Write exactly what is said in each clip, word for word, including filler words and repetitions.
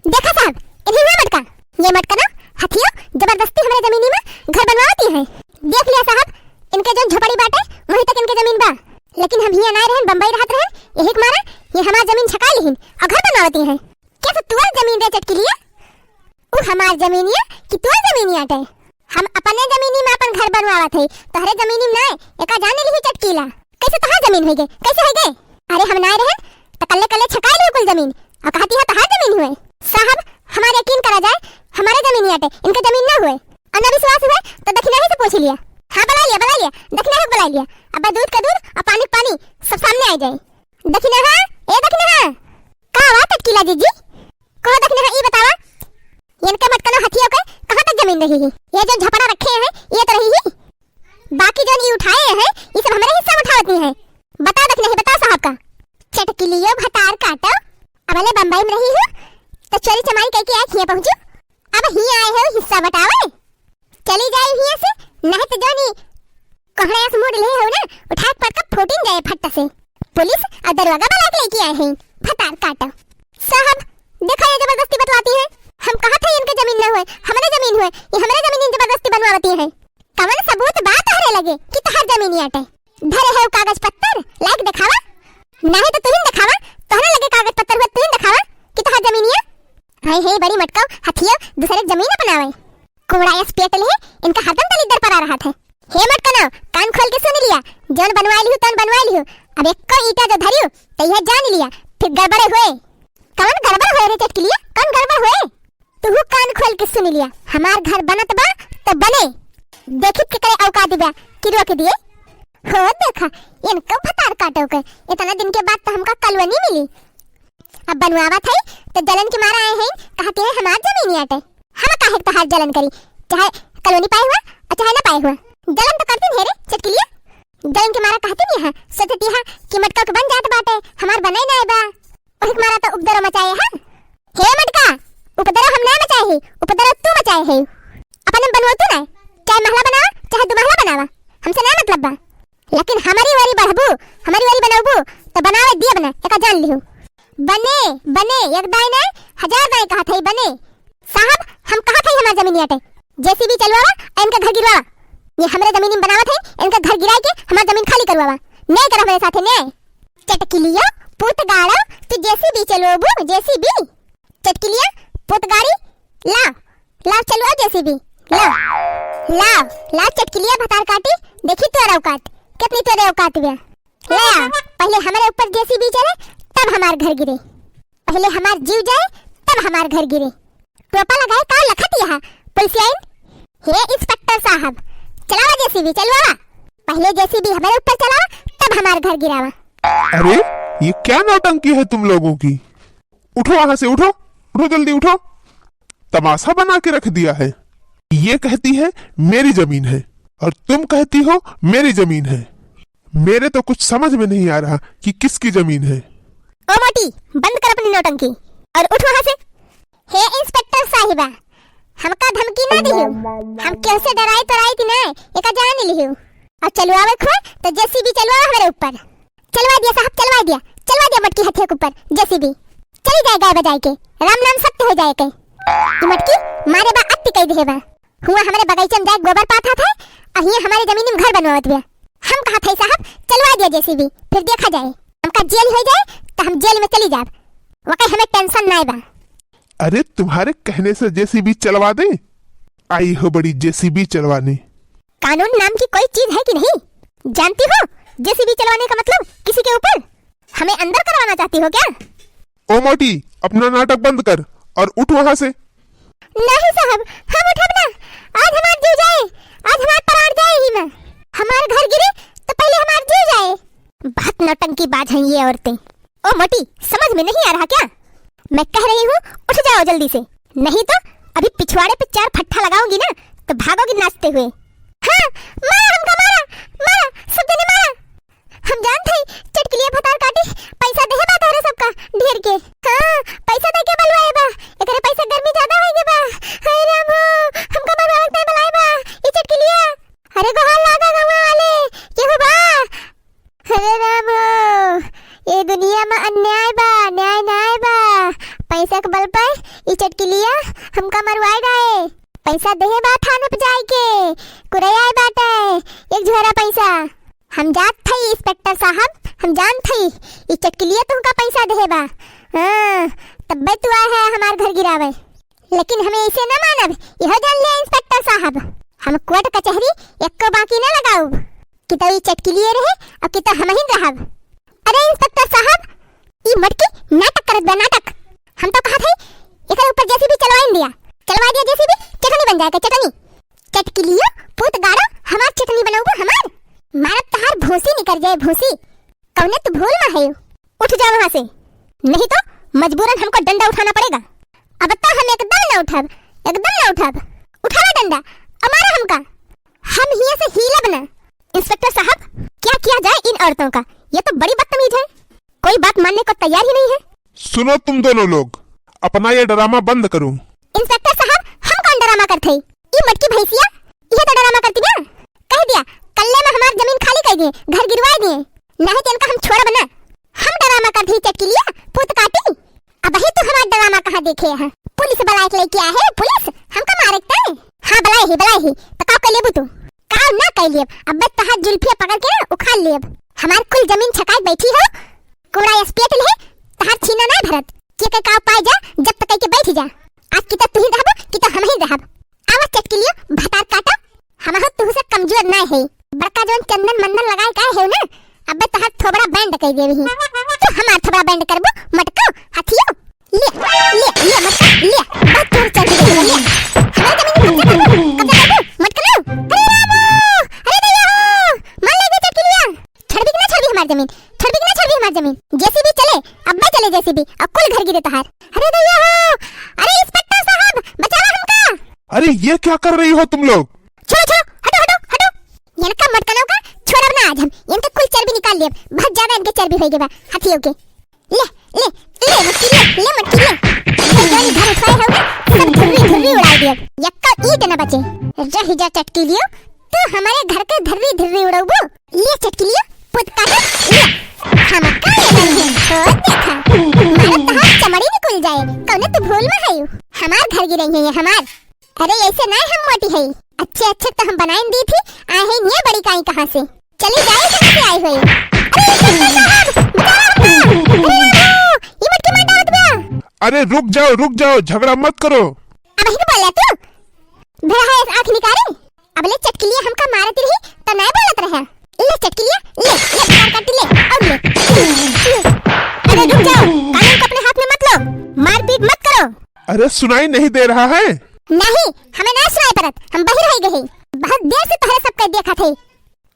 देखा साहब, इन्हीं हुआ मटका, ये मटका ना हथियो जबरदस्ती हमरे जमीनी में घर बनवावती है। देख लिया साहब, इनके जौन झोपड़ी बाटे वहीं तक इनके जमीन बा, लेकिन हम हियाँ नाय रहन, बम्बई रहत रहन, यही के मारे ये हमार जमीन छकाई लिहिन और घर बनवावती है। कैसे तुअर जमीन रे चटकिलिया? उ हमार जमीनिया कि तोर जमीनिया टे? हम अपने जमीनी में अपन घर बनवावत हई, तोहरे जमीनी में नाय, एका जान लिही चटकीला। कैसे तोहार जमीन होई गे? कैसे होई गे? अरे हम नाय रहन, त कल्ले कल्ले छकाई लियो कुल जमीन, और कहती है तोहार जमीन हुए। साहब, हमार यकीन करा जाए, हमारे जमीनिया टे, इनके जमीन ना हुए। और ना विश्वास हुए, तो दखिनही से पूछ लिया। हाँ, बुला लिया, बुला लिया, दखिनही को बुला लिया। अब दूध का दूध और पानी का पानी, सब सामने आ जाए। दखिनहा, ए दखिनहा, का हुआ चटकीला जीजी? कहो दखिनहा, ई बतावा, इनके मटकनो हथियो के कहाँ तक जमीन रही है? ये जो झपड़ा रखे हैं, ये तो रही ही। बाकी जो ई उठाए हैं, ये सब हमरे हिस्सा में उठावती हैं। बताओ दखिनही, बताओ साहब का। चटकिलियो भतार काटो, अब ले बम्बई में रही हूँ, तो चोरी चमारी कइके आए हियाँ पहुँचू। अब हियाँ आए हो हिस्सा बटावे। चली जाए हियाँ से, नहीं तो जो नी कोहड़ा से मुड़ ले हो ना, उठा के पटका फूटिन जाए फट्टा से। पुलिस और दरोगा बुला के लेके आए हैं, भतार काटो। साहब, देखा ये जबरदस्ती बतवाती हैं। हम कहा था इनके जमीन ना हुए, हमरे जमीन हुए, ये हमरे जमीन इन जबरदस्ती बनवावती हैं। कवन सबूत बा तोहरे लगे कि तोहार जमीनिया टे? धरे है कागज पत्तर, लाइक देखावा। नाही तो तुहिन देखावा, तोहरे लगे कागज पत्तर हुए तुहिन देखावा कि तोहार जमीनिया। हाय हे बड़ी मटकाऊ, हथियो दूसरे के जमीन अपनावे। कुमड़ा यस पेट ले, इनका हरदम दलिद्दर परा रहत है। हे मटकनो, कान खोल के सुन लिया, जौन बनवाई लिहू, तौन बनवाई लिहू। अब एको ईंटा जो धरियो, तो यह जान लिया, फिर गड़बड़े हुए। कौन गड़बड़ हुए रे चटकिलिया, कौन गड़बड़ हुए? तुहू कान खोल के सुन लिया, हमार घर बनत बा, तो बने। देखी के करे औकात बा, कि रोक दिए। हो देखा, इनको भतार काटो के, इतना दिन के बाद तो हमका कलवनी मिली। अब बनवावत है, तो जलन के मारा आए हैं, कहती है हमार जमीन आटे। हम काहे के तोहार जलन करी, चाहे कॉलोनी पाए हुआ और चाहे ना पाए हुआ, जलन तो करती नहीं रे चटकिलिया। जलन के मारा कहती नहीं है, सोचती है कि मटका के बन जात बाटे, हमार बनाई ना बा, वही के मारा तो उपद्रव मचाए है। हे मटका, उपद्रव हम ना मचाए है, उपद्रव तू मचाए है। अपन में बनवा तू ना, चाहे महला बनावा, चाहे दो महला बनावा, हमसे ना मतलब बा। लेकिन हमारी वारी बढ़बू, हमारी वारी बनबू, तो बनावे दिए बना, एका जान लिहू। बने, बने, एक दाई नहीं, हजार दाई कहत है, बने। साहब, हम कहत है हमार जमीन आटे, जेसीबी चलवावा, और इनका घर गिरवावा। ये हमरे जमीन में बनावत है, इनका घर गिराए के हमार जमीन खाली करवावा। न्याय कर हमरे साथे, न्याय। चटकिलिया, पूत गाड़ो, तू जेसीबी चलवाबू, जेसीबी। चटकिलिया, पूत गाड़ी, ला, ला चलवाओ जेसीबी, ला, ला, ला चटकिलिया भतार काटी, देखी तोर औकात, कितनी तोरे औकात बा। ले आ, पहले हमारे ऊपर जेसीबी चले, तब हमार घर गिरे। पहले हमार जीव जाए, तब हमार घर गिरे। टोपा लगाए का लखत यहाँ, पुलिसियाइन? हे इंस्पेक्टर साहब, चलावा जेसीबी, चलवावा। पहले जेसीबी हमारे ऊपर चलावा, तब हमार घर गिरावा। अरे, ये क्या नौटंकी है तुम लोगों की? उठो वहां से, उठो, उठो, जल्दी उठो। तमाशा बना के रख दिया है। ये कहती है मेरी जमीन है और तुम कहती हो मेरी जमीन है। मेरे तो कुछ समझ में नहीं आ रहा कि किसकी जमीन है। ओ मोटी, बंद कर अपनी नौटंकी और उठ वहां से। हे इंस्पेक्टर साहिबा, हमका धमकी ना दियो। हम केहू से डराई तोराई थी ना, एका जान लियो। और चलवावे खो तो जेसीबी चलवाओ हमारे ऊपर। चलवा दिया साहब, चलवा दिया, चलवा दिया मटकी हथिया के ऊपर जेसीबी। चली जाए गाय बजाए के, राम नाम सत्य हो जाए के। ई मटकी मारे बा अत्ती कई देहे बा। हुआ हमरे बगीचा में जाए गोबर पाथत है, अहिए हमारे जमीन में घर बनवावत बिया। हम कहत है साहब, चलवा दिया जेसीबी, फिर देखा जाए। हमका जेल हो जाए तो हम जेल में चली जाब, वकाई हमें टेंशन नाय बा। अरे, तुम्हारे कहने से जेसीबी चलवा दे? आई हो बड़ी जेसीबी चलवाने। कानून नाम की कोई चीज है कि नहीं? जानती हो जेसीबी चलवाने का मतलब? किसी के ऊपर हमें अंदर करवाना चाहती हो क्या? ओ मोटी, अपना नाटक बंद कर और उठ वहां से। नहीं साहब, हम उठब ना। आज हमार जीव जाए, आज हमार प्राण जाए ही में। हमार घर गिरे तो पहले हमार जीव जाए। बहुत नौटंकीबाज हैं ये औरतें। ओ मोटी, समझ में नहीं आ रहा क्या? मैं कह रही हूँ, उठ जाओ जल्दी से, नहीं तो अभी पिछवाड़े पे चार फट्टा लगाऊंगी ना, तो भागोगी नाचते हुए। हाँ, मारा हमका, मारा, मारा, सब जने मारा। हम जानत हई, चटकिलिया भतार काटी, पैसा देहे बा तोहरे सबका, ढेर के। हाँ, पैसा दे के बलवाए बा, एकरे पैसा गर्मी ज्यादा होई गे बा। हाय राम हो, हमका मरवावत नहीं बलाए बा, ई चटकिलिया। अरे गोहार लागा गौवा वाले, केहू बा? अरे राम हो, ये दुनिया में अन्याय बा, न्याय नाय बा। पैसा के बल पे ई चटकिलिया हमका मरवाए रहे। पैसा देहे बा थाने पे जाए के, कुरैया बाटे एक झोरा पैसा। हम जात थई इंस्पेक्टर साहब, हम जान थई, ई चटकिलिया तुमका पैसा देहे बा। हाँ, तब्बे तू आए है हमार घर गिरावे। लेकिन हमें ऐसे न मानब, यह जान लिया इंस्पेक्टर साहब, हम कोर्ट कचहरी एको बाकी न लगाउब। कि तो ई चटकिलिए रहे और कि तो हमहिन रहब। अरे इंस्पेक्टर साहब, ई मटकी नाटक करत बा, नाटक। हम तो कहत हई, एकरे ऊपर जेसीबी चलवाइन दिया, चलवा दिया जेसीबी, चटनी बन जाएगा, चटनी। चटकिलियो, पूत गाड़ो, हमार चटनी बनउबो, हमार? मारब तहार भूसी निकर जाए, भूसी। कौने तू भूल में है? उठ जा वहाँ से, नहीं तो मजबूरन हमको डंडा उठाना पड़ेगा। अब तो हम एकदम न उठब, एकदम न उठब। उठावा डंडा, और मारा हमका। हम हियाँ से हिलब ना। इंस्पेक्टर साहब, क्या किया जाए इन औरतों का? ये तो बड़ी बदतमीज है, कोई बात मानने को तैयार ही नहीं है। सुनो तुम दोनों लोग, अपना ये ड्रामा बंद करो। इंस्पेक्टर साहब, हम कौन ड्रामा करत हई? ई मटकी भैंसिया, ये तो ड्रामा करती ना। कह दिया, कल्ले में हमार जमीन खाली कर दिए, घर गिरवा दिए, नहीं तो इनका हम छोड़ब ना। हम ड्रामा करत हई चटकिलिया, पूत काटी। अबही तू हमार ड्रामा कहाँ देखे है? पुलिस बुलाए के लेके आए है, पुलिस हमका मारे के? हाँ, बुलाए ही, बुलाए ही। तो का कर लेबू तू? का ना कर लेब? अबे तहार जुल्फिया पकड़ के ना उखाड़ लेब। हमार कुल जमीन छकाए बैठी हो, कोड़ा स्पेट ले, तहार छीना ना भरत। के के का पाए जा, जब तक के बैठ जा। आज की तो तू ही रहबो, कि तो हम ही रहब। आवा चटकिलियो, भतार काटा। हमहू तुहसे कमजोर ना है। बड़का जौन चंदन मंदन लगाए का है ना, अबे तहार थोबड़ा बैंड कर देबही। तू हमार थोबड़ा बैंड करबो, मटको, हथियो। ले, ले, ले, मटका, ले। बहुत तोर चल गई है, ले। हमारे जमीन में कब्जा करबो, कब्जा करबो, मटकनो। अरे रामो, अरे दैया हो, मार ले गई चटकिलिया। छड़बी कि ना छड़बी हमार जमीन, छड़बी कि ना छड़बी हमार जमीन। जेसीबी चले, अब्बे चले जेसीबी, अब कुल घर गिरे तहार। अरे दैया हो, अरे इंस्पेक्टर साहब, बचावा हमका। अरे ये क्या कर रही हो तुम लोग? छोड़ो, छोड़ो, हटो, हटो, हटो। इनका मटकनों का छोड़ब ना आज हम। इनके कुल चर्बी निकाल लेब। बहुत ज्यादा इनके चर्बी होई गई बा, हाथियों के। ले, ले, ले मटकी ले, ले मटकी ले। ये जो घर उठाए हो ना, सब धुर्री, धुर्री उड़ाई दियो। यक्का ईंट न बचे। रह जा चटकिलियो, तू हमारे घर के धुर्री, धुर्री उड़ाबू। ले चटकिलियो, पुत काटो, ले। हम का ये नहीं है, तो देखा। मारो तहार चमड़ी निकल जाए। कौने तू भूल में है? हमार घर गिरई है ये, हमार। अरे, ऐसे नाय हम मोटी हई। अच्छे, अच्छे तो हम बनाइन दी थी, आए हैं ये बड़ी काई कहाँ से? चली जाए कहाँ से आई हुई। अरे, इंस्पेक्टर साहब, बचाओ हमका। अरे बाबू, ये मटकी मार डालत बा। अरे, रुक जाओ, रुक जाओ, झगड़ा मत करो। अब ही बोला तू? भेड़ा है आँख निकारी? अब ले चटकिलिया हमका मारत रही, तो नाय बोलत रहे। ले चटकिलिया, ले, ले, बाहर काट ले, और ले। अरे रुक जाओ, कानून को अपने हाथ में मत लो, मारपीट मत करो। अरे सुनाई नहीं दे रहा है? नहीं, हमें ना सुनाई पड़त, हम बहिर हो गए। बहुत देर से तोहरे सब कर देखा थे।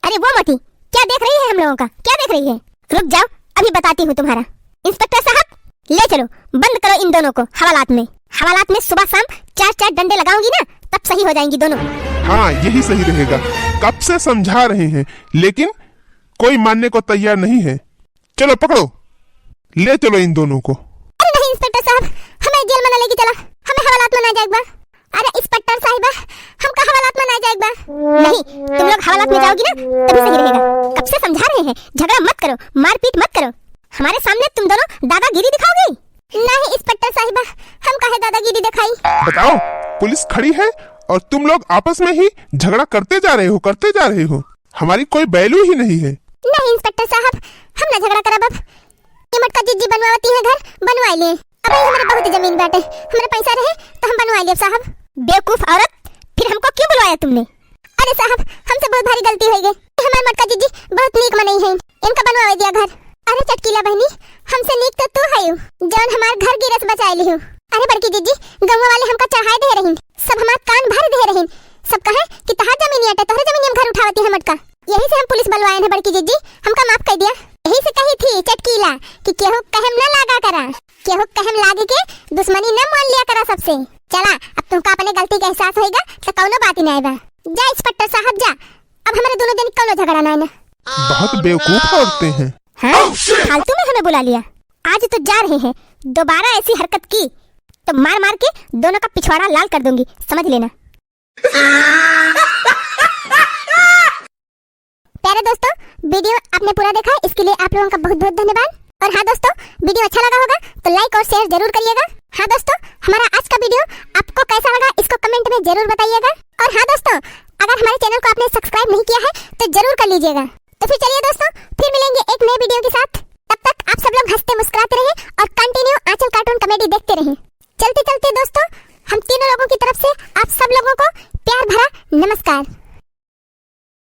अरे वो मोटी, क्या देख रही है हम लोगों का, क्या देख रही है? रुक जाओ, अभी बताती हूँ तुम्हारा। इंस्पेक्टर साहब, ले चलो, बंद करो इन दोनों को हवालात में। हवालात में सुबह शाम चार चार डंडे लगाऊंगी ना, तब सही हो जाएंगी दोनों। हाँ, यही सही रहेगा। कब से समझा रहे हैं, लेकिन कोई मानने को तैयार नहीं है। चलो पकड़ो, ले चलो इन दोनों को। अरे नहीं इंस्पेक्टर साहब, हमें जेल में ना लेके चला, हमें हवालात में ना जाएक बा। अरे इंस्पेक्टर साहिबा, हमका हवालात में ना जाएक बा। नहीं, तुम लोग हवालात में जाओगी ना, तभी सही रहेगा। कब से समझा रहे हैं, झगड़ा मत करो, मारपीट मत करो। हमारे सामने तुम दोनों दादागिरी दिखाओगी? नहीं इंस्पेक्टर साहिबा, हम काहे दादागिरी दिखाई? बताओ, पुलिस खड़ी है और तुम लोग आपस में ही झगड़ा करते जा रहे हो, करते जा रहे हो। हमारी कोई value ही नहीं है। नहीं इंस्पेक्टर साहब, हम ना झगड़ा करब अब। ये मोटका जिज्जी बनवावती है घर, बनवाई ले। अब ये हमारे बहुत जमीन बाटे, हमारे पैसा रहे तो हम बनवाई लेब साहब। बेवकूफ औरत, फिर हमको क्यों बुलवाया तुमने? अरे साहब, हमसे बहुत भारी गलती हो गई। हमारे मोटका जिज्जी बहुत नीक मनई है, इनका बनवावे दिया घर। अरे चटकीला बहनी, हमसे नीक तो तू हयू, जौन हमार घर गिरस बचाए लिहू। अरे बड़की जिज्जी, गौवा वाले हमका चढ़ाए दे रहीन, सब हमार कान भर दे रहीन, सब कहे कि तहार जमीन अटे, तोहरे जमीन में घर उठावती है मोटका। यही से हम पुलिस बुलवाए हैं बड़की जिज्जी, हमका माफ कर दिया। यही से कही थी चटकीला कि केहू कहम न लागा करा, केहू कहम लागे के दुश्मनी न मान लिया करा सबसे। चला, अब तुमका अपने गलती का एहसास होएगा तो कौनो बात ही नहीं बा। जा इंस्पेक्टर साहब जा, अब हमारे दोनों जन कौनो झगड़ा नहीं ना। बहुत बेवकूफ औरतें हैं। हाँ, फालतू में हमें बुला लिया। आज तो जा रहे हैं, दोबारा ऐसी हरकत की तो मार मार के दोनों का पिछवाड़ा लाल कर दूंगी, समझ लेना। प्यारे दोस्तों, video आपने पूरा देखा, इसके लिए आप लोगों का बहुत बहुत धन्यवाद। और हाँ दोस्तों, वीडियो अच्छा लगा होगा तो लाइक और शेयर जरूर करिएगा। हाँ दोस्तों, हमारा आज का वीडियो आपको कैसा लगा, इसको कमेंट में जरूर बताइएगा। और हाँ दोस्तों, अगर हमारे चैनल को आपने सब्सक्राइब नहीं किया है तो जरूर कर लीजिएगा। तो फिर चलिए दोस्तों, फिर मिलेंगे एक नए वीडियो के साथ। तब तक आप सब लोग हंसते मुस्कुराते रहें और कंटिन्यू आंचल कार्टून कॉमेडी देखते रहें। चलते चलते दोस्तों, हम तीनों लोगों की तरफ से आप सब लोगों को प्यार भरा नमस्कार।